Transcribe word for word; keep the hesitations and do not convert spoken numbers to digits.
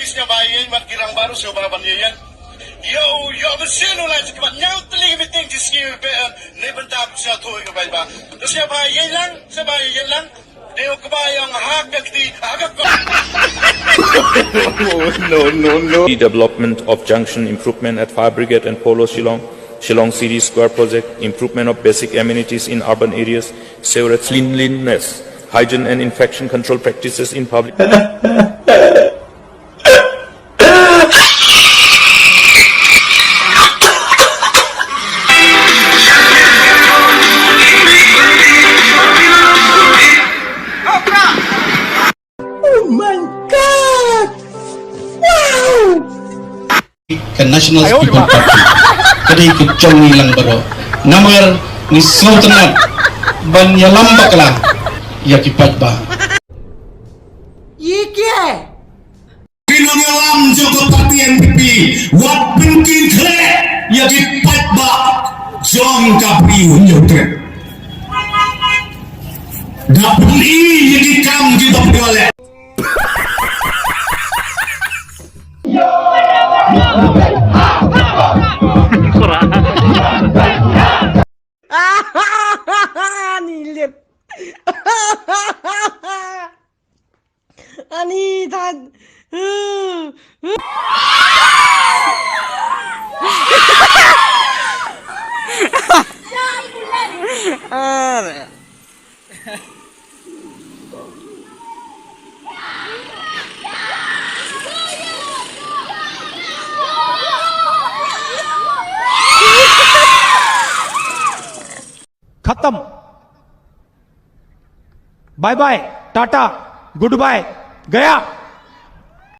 Sngewbha ïeng mat ki rangbah ruh sngewbha ban ïeng. Ïoh, ïoh mynsiem u lai sngewbha ñiaw tylli meeting ki sngi u B N ne bynta sngewthuh ïa ka paidbah. Sngewbha ïeng lang, sngewbha ïeng lang. Dei u kba ïong ha ka kti, ha ka ko. Development of junction improvement at Fire Brigade and Polo Shillong, Shillong City Square Project, improvement of basic amenities in urban areas, sewerage cleanliness, hygiene and infection control practices in public. Oh my God! Wow! Ka National People Party ka dei ka jong ngi lang baroh. Namar ngi sngewtynnat ban ïalam bakla ïa ki paidbah. Ïa ki Ki nongïalam jong ka parti N P P wat pynkyntheh ïa ki paidbah jong ka Bri u Hynñiewtrep. Da pyni ïa ki kam kiba pynleh. Ani lit. Ani tad. खत्म। Bye bye, tata, goodbye, गया।